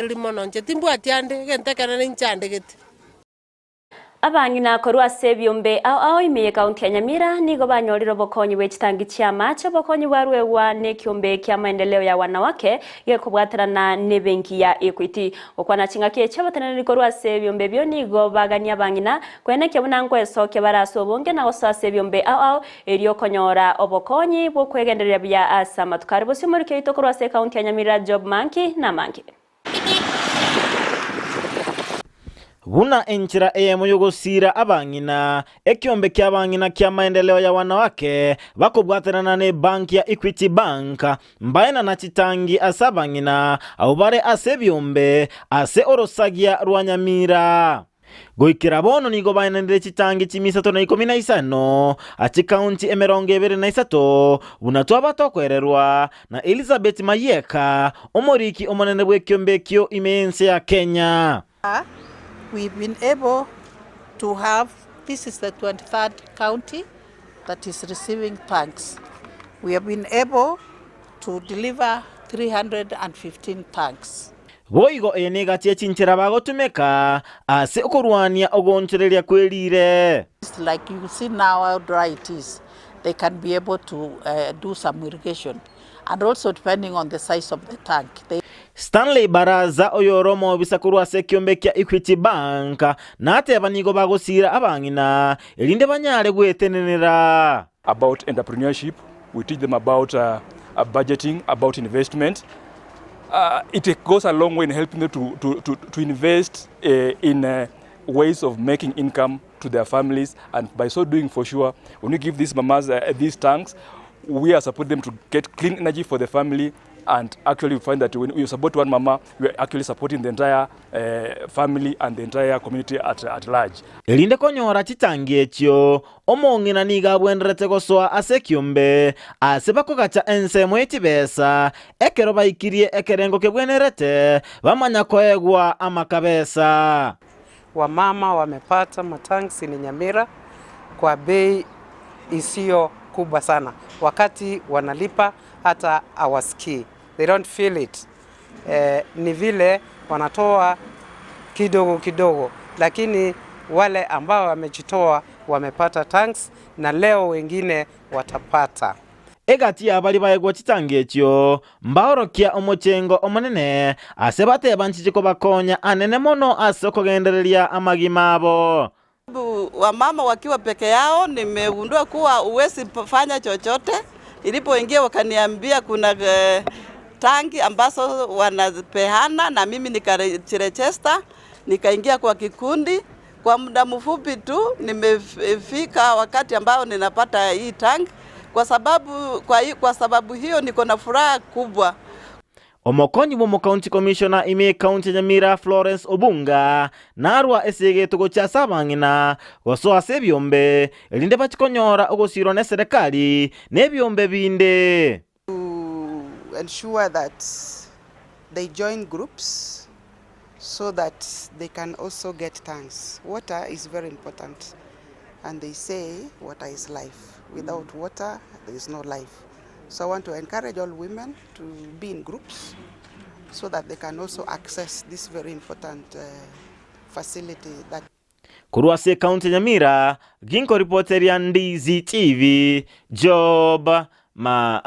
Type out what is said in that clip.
Mono inche timbwati ande egento ekenene inchandegete. Abang'ina korwa ase ebiombe ao ao ime y'Ekaunti ya Nyamira nigo banyorire obokonyi bwe chitangi chi'amache, obokonyi bwaruegwa n'ekiombe kia Maendeleo ya Wanawake gekobwaterana n'ebenki ya Equity. Gokwana chingaki echi abateneneri korwa ase ebiombe ebio nigo bagania abang'ina koenekia buna nkwesokia bare ase obonge na gosoa ase ebiombe ao ao erio konyora obokonyi bw'okwegendereria buya ase amatuko are bosio omoriki oito korwa ase Ekaunti ya Nyamira Job Manki namange. Buna enchera eyemo y'ogosiira abang'ina, ekiombe ki'abang'ina kia Maendeleo ya Wanawake bakobwatanana n'ebanki ya Equity Bank mbaenana chitangi ase abang'ina abwo bare ase ebiombe ase orosagia rwa Nyamira. Goikera bono nigo baenanire chitangi chimisato na ikomi na isano ase chikaunti 23, buna twaba tokoererwa na Elizabeth Mayieka, omoriki omonene bw'ekiombe ekio ime y'ense ya Kenya. We've been able to have, this is the 23rd county that is receiving tanks. We have been able to deliver 315 tanks. Boigo eye negati ye chinchera bagotumeka ase okorwania ogoonchoreria kwe riire. Like you see now how dry it is, they can be able to do some irrigation and also depending on the size of the tank. They Stanley Baraza oyore omobisa korwa ase ekiombe kia Equity Bank nateba nigo bagosiira abang'ina erinde banyare gwetenenera. About entrepreneurship, we teach them about budgeting, about investment. It goes a long way in helping them to invest in ways of making income to their families and by so doing for sure when you give these mamas these tanks we are supporting them to get clean energy for the family and actually we find that when you support one mama we are actually supporting the entire family and the entire community at large. Erinde konyora chitangi echio, omong'ina nigo abwenerete gosoa ase ekiombe ase bakogacha ensemo ye chibesa, ekero baikirie ekerengo kebwenerete, bamanya koegwa amakabesa. Wamama wamepata matanks ni Nyamira kwa bei isiyo kubwa sana, wakati wanalipa hata hawasikii, they don't feel it. Ni vile wanatoa kidogo kidogo, lakini wale ambao wamejitoa wamepata tanks na leo wengine watapata. Egati y'abaria baegwa chitangi echio mbaorokia omochengo omonene ase bateba nchiche kobakonya anene mono ase okogendereria amagima abo. Wamama wakiwa peke yao, nimegundua kuwa huwezi fanya chochote. Nilipoingia wakaniambia kuna tangi ambazo wanapeana, na mimi nikajiregister, nikaingia kwa kikundi. Kwa muda mfupi tu nimefika wakati ambao ninapata hii tank. Kwa sababu hiyo niko na furaha kubwa. Omokonyi bw'omocounty commissioner ime ekaunti ya Nyamira Florence Obunga narwa ase egeto gochia ase abang'ina gosoa ase ebiombe erinde bachikonyora ogosirwa na eserekari na ebiombe binde. To ensure that they join groups so that they can also get tanks. Water is very important, and they say water is life. Without water, there is no life. So I want to encourage all women to be in groups so that they can also access this very important facility that Korwa ase ekaunti ya Nyamira, ginkoripoteria Ndizi TV, Job Ma.